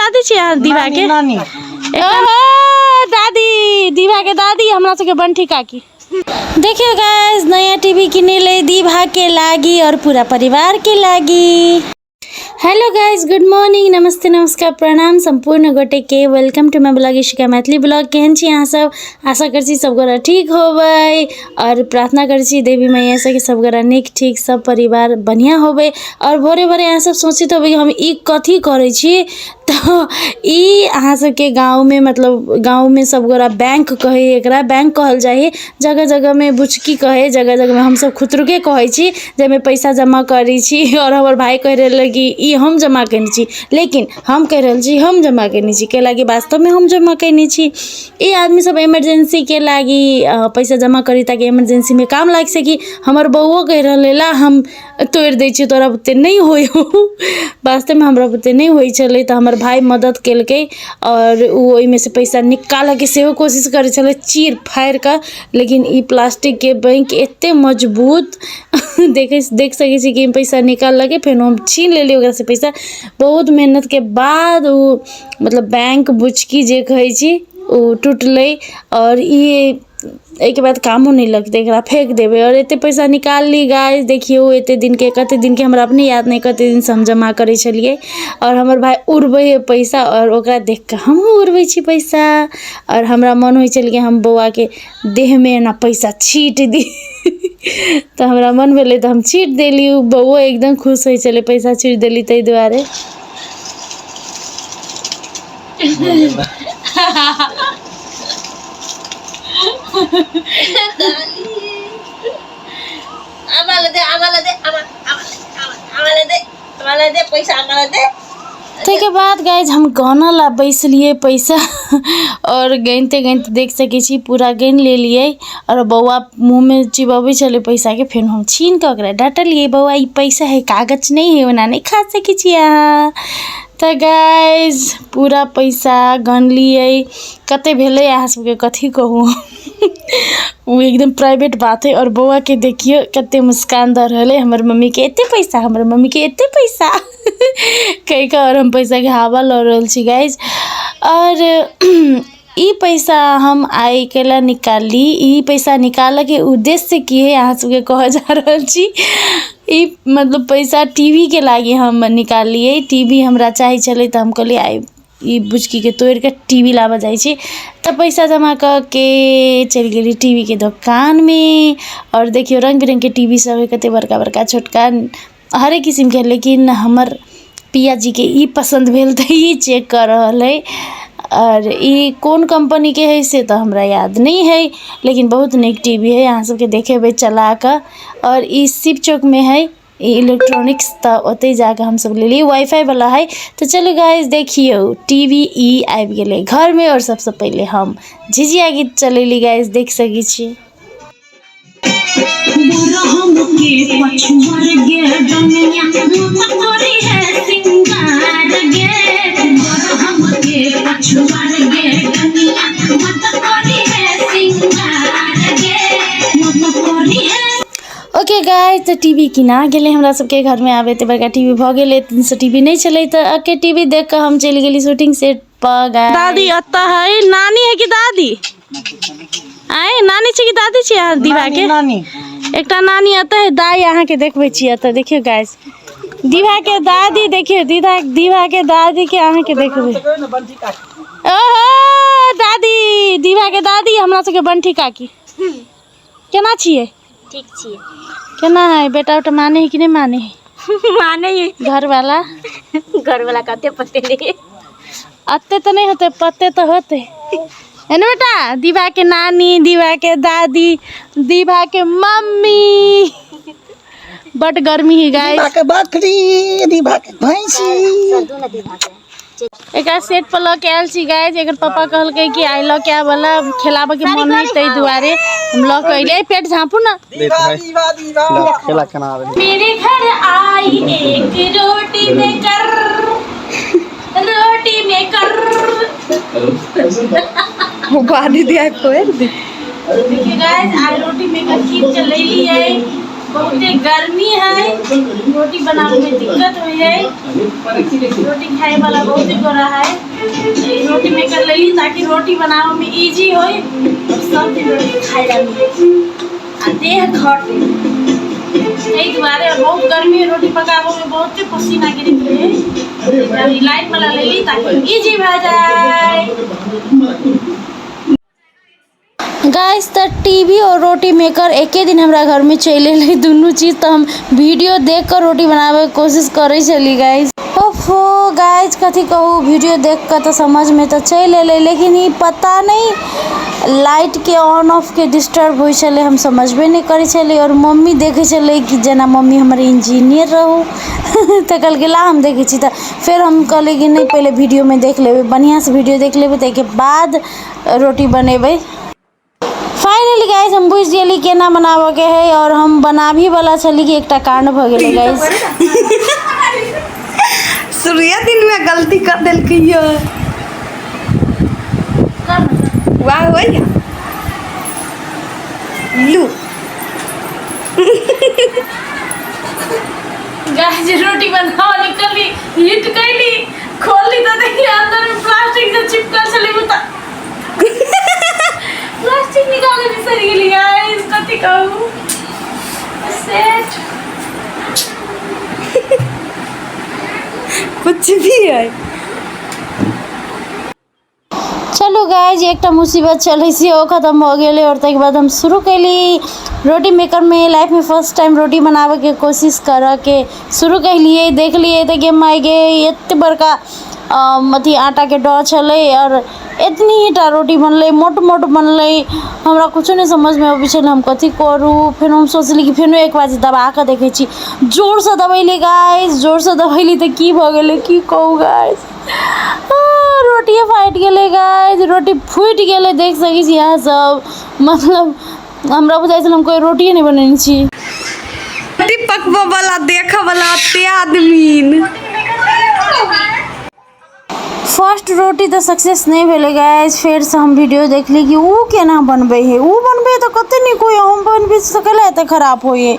दादी छी अहाँ दीवा के? नानी। ओहो दादी, दीवा के दादी हमरा सबके बंठी काकी। देखियो गाइस, नया टीवी किनेले दीवा के लागी और पूरा परिवार के लागी। हेलो गाइस, गुड मॉर्निंग, नमस्ते, नमस्कार, प्रणाम संपूर्ण गोटे के। Welcome to my blog Ishika Maithili blog. केहन छी अहाँ सब? आशा करै छी सब गोरा ठीक होबै और प्रार्थना करै छी देवी मैया से कि सब गोरा नीक ठीक सब परिवार बढ़िया होबै। और भोरे भोरे अहाँ सब सोचैत होबै कि हम ई कथी करै छी, तऽ ई अहाँ सबके गाँवमे मतलब गाँवमे सब गोरा बैंक कहै एकरा, बैंक कहल जाइ हइ। जगह जगहमे बुचकी कहै, जगह जगहमे हमसब खुतरुके कहै छी, जाहिमे पैसा जमा करै छी। आओर हमर भाय कहि रहलै कि ई हम जमा कयने छी, लेकिन हम कहि रहल छी हम जमा कयने छी, कैलाकि वास्तवमे हम जमा कयने छी। ई आदमी सब इमरजेंसीके लागी पैसा जमा करी ताकि इमरजेंसीमे काम लागि सकी। हमर बौओ कहि रहलै ला हम तोड़ि दै छियौ, तोरा बुते नहि होइ हौ। वास्तवमे हमरा बुते नहि होइ छलै, तऽ हमर भाय मदद केलकै आओर ओ ओहिमे सँ पैसा निकालऽके सेहो कोशिश करै छलै चीर फाड़ि कऽ, लेकिन ई प्लास्टिकके बैंक एते मजबूत देखै देख सकै छी कि पैसा निकाललकै। फेर हम छीन लेलियै ओकरासँ पैसा। बहुत मेहनतके बाद ओ मतलब बैंक बुचकी जे कहै छी ओ टुटलै आओर ई एहिके बाद कामो नहि लगतै, एकरा फेक देबै। आओर एतेक पैसा निकालली गाइस, देखियौ एतेक दिनके, कतेक दिनके हमरा अपने याद नहि कतेक दिनसँ हम जमा करै छलियै। आओर हमर भाय उड़बै हइ पैसा आओर ओकरा देखि कऽ हमहूँ उड़बै छी पैसा। आओर हमरा मन होइ छल कि हम बौआके देहमे एना पैसा छीटि दी, तऽ हमरा मन भेलै तऽ हम छीटि देली। ओ बौओ एकदम खुश होइ छलै पैसा छीटि देली ताहि दुआरे। आम्हाला दे, आम्हाला दे, आम्हाला दे, आम्हाला दे पैसा, आम्हाला दे। ताहिके बाद गाइज हम गाना ला बैसलियै पैसा और गिनते गिनते देख सकै छी पूरा गिन लेलियै। और बौआ मुँहमे चिबबै छलै पैसाके, फेर हम छीन कऽ ओकरा डाँटलियै, बौआ ई पैसा है कागज नहि है, ओना नहि खा सकै छी अहाँ। तऽ गाइज पूरा पैसा गनलियै, कते भेलै अहाँ सबके कथी कहू, ओ एकदम प्राइवेट बात है। और बौआके देखियौ कते मुस्कान दऽ रहल है, हमर मम्मीके एते पैसा, हमर मम्मीके एते पैसा कहि कऽ। और हम पैसाके हवा लऽ रहल छी गाइज। और ई पैसा हम आइ कैला निकालली, ई पैसा निकालऽके उद्देश्य की है अहाँ सबके कहऽ जा रहल छी। ई मतलब पैसा टी वी के लागी हम निकाललियै। टी वी हमरा चाही छलै तऽ हम कहलियै आइ ई बुचकीके तोड़िकऽ टी वी लाबऽ जाइ छी। तऽ पैसा जमा कऽ के चलि गेली टी वी के दोकानमे। आओर देखियौ रङ्ग बिरङ्गके टी वी सब है, कते बड़का बड़का छोटका हरेक किसिमके, लेकिन हमर पियाजीके ई पसन्द भेल तऽ ई चेक कऽ रहल है। आओर ई कोन कम्पनीके है से तऽ हमरा याद नहि है, लेकिन बहुत नीक टी वी है, अहाँ सबके देखेबै चला कऽ। आओर ई शिव चौकमे है ई इलेक्ट्रॉनिक्स, तऽ ओतहि जाकऽ हमसब लेलियै, वाईफाई वाला है। तऽ चलू गाइस देखियौ टी वी ई आबि गेलै घरमे। आओर सबसँ पहिले हम झिझिया गीत चलेली गाइस, देख सकै छी। ओके गाइस, तऽ टी वी किना गेलै हमरा सबके घरमे। आब एते बड़का टी वी भऽ गेलै, एते दिनसँ टी वी नहि छलै। तऽ ओके टी वी देख कऽ हम चलि गेली शूटिंग सेट पर। गाइस दादी एतऽ है, नानी है कि दादी? आँय नानी छै कि दादी छै अहाँ दीवा के? नानी। एकटा नानी एतऽ है, दाइ अहाँके देखबै छी एतऽ। देखियौ गाइस दीवा के दादी, देखियौ दीदा, दीवा के दादी के अहाँके देखबै। ओहो दादी, दीवा के दादी हमरा सबके बंठी काकी। केना छियै? ठीक छियै। केना है बेटा उटा, माने है कि नहीं माने है? माने है। घर वाला? घर वाला कते पते नहीं। अते तऽ नहि होतै, पते तऽ होतै। है ने बेटा? दीवा के नानी, दीवा के दादी, दीवा के मम्मी। बड गर्मी है गाइस। दीवा के बकरी, दीवा के भैंसी। एकरा सेट पर लऽ के आयल छी गाइस। एकर पापा कहलकै कि आइ लऽ के आबऽ ला, खेलाबऽ के मन है ताहि दुआरे हम लऽ के अयलियै। पेट झाँपू ना। दीवा, दीवा, दीवा। खेला केना आबै? मेरे घर आई एक रोटी मेकर, रोटी मेकर। बादी दिया खोल दे। देखिए गाइस, आज रोटी मेकर कीन के ले लिए। बहुते गर्मी है, रोटी बनावे में दिक्कत हुई है, रोटी खाए वाला बहुते गोरा है। रोटी मेकर लेली ताकि रोटी बनावे में इजी होय और सब दिन रोटी खाए ला मिले आ देह घटे। एहि दुआरे बहुत गर्मी है, रोटी पकावे में बहुते पसीना गिरैत रहे, लाइन वाला लेली ताकि इजी भए जाए। गाइस तऽ टीवी और रोटी मेकर एके दिन हमरा घर में चलि एलै दुनू चीज, तऽ हम वीडियो देख कऽ रोटी बनाबैके कोशिश करै छली गाइस। ओफो गाइस कथी कहू, वीडियो देख कऽ तऽ समझमे तऽ चलि एलै, लेकिन ई पता नहि लाइट के ऑन ऑफ के डिस्टर्ब होइ छलै, हम समझबे नहि करै छलै। आओर मम्मी देखै छलै कि जेना मम्मी हमर इंजीनियर रहू, तऽ कहलकै ला हम देखै छी। तऽ फेर हम कहलियै कि नहि, पहिले वीडियोमे देख लेबै, बढ़िआँसँ वीडियो देख लेबै, ताहिके बाद रोटी बनेबै। फाइनली गाइस हम बुझि गेली केना बनाबऽके है और हम बनाबी वाला छली कि एकटा कांड भऽ गेलै गाइस। सूर्य दिन में गलती कर देलकै ये। वाह होइया लू। गाइस रोटी बनाओ निकली, हिट कैली, खोलली तो देखी अंदर में प्लास्टिक से चिपकल छलै, उता प्लास्टिक निकाल के बिसरि गेली गाइस, कथी कहू सेट कुछ भी है। चलू गाइज एकटा मुसीबत चलै छै ओ खत्म भऽ गेलै और ताहिके बाद हम शुरू कयली रोटी मेकरमे लाइफमे फर्स्ट टाइम रोटी बनाबैके कोशिश करऽके शुरू कयलियै। देखलियै तऽ गे माय गे, एते बड़का अथी आटाके डो छलै आओर एतनीटा रोटी बनलै, मोट मोट बनलै। हमरा कुछो नहि समझमे अबै छलै हम कथी करू। फेर हम सोचली कि फेनो एक बार दबाकऽ देखै छी, जोरसँ दबेली गाइज, जोरसँ दबेली तऽ की भऽ गेलै की कहू गाइज, रोटिए फाटि गेलै गाइज, रोटी फूटि गेलै। देख सकै छी अहाँ सब, मतलब हमरा बुझाइ छल हम कोइ रोटिए नहि बनेने छी। रोटी पकबऽ वाला देखऽ वाला एते आदमी। फर्स्ट रोटी तऽ सक्सेस नहि भेलै गाइज। फेरसँ हम वीडियो देखली कि ओ केना बनबै हइ, ओ बनबै तऽ कते नीक होइए, हम बनबै छी तऽ कैला एते खराब होइए।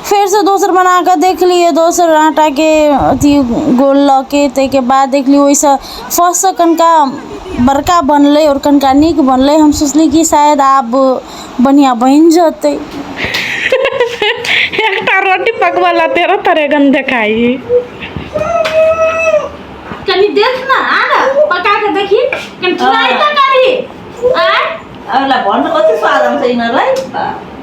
फेरसँ दोसर बना कऽ देखलियै, दोसर आटाके अथी गोल लऽ के, ताहिके बाद देखली ओहिसँ फर्स्टसँ कनिका बड़का बनलै आओर कनिका नीक बनलै। हम सोचली कि शायद आब बढ़िआँ बनि जेतै। एकटा रोटी पकबऽ ला तेरह तरेगन देखाइ। कनि देख न, आ न पका के देखी, कनि ट्राई तऽ करी। आय अरूलाई भन्नु कति स्वाद आउँछ यिनीहरूलाई।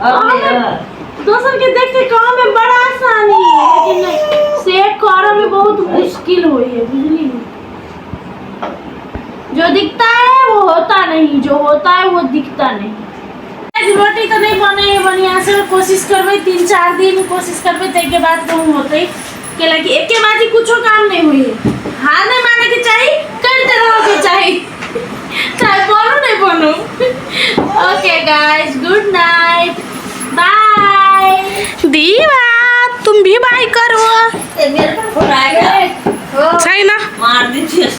अरूले, अँ। दोसर के देख के काम में बड़ा आसानी है, लेकिन नहीं से करे में बहुत मुश्किल हुई है, बुझली। जो दिखता है वो होता नहीं, जो होता है वो दिखता नहीं। आज रोटी तो नहीं बने है बढ़िया से, कोशिश करबै 3-4 दिन कोशिश करबै, ताहिके बाद कहूँ होतै। कैलाकि एके बाजी कुछो काम नहीं हुई है, हार नहीं माने के चाही, करते रहो के चाही, चाहे बनू नहीं बनू। Okay guys, good night, bye. दीवा तुम भी बाय करो। ए, मेरो पनि फोन आयो। छैन। मारिदिन्छु।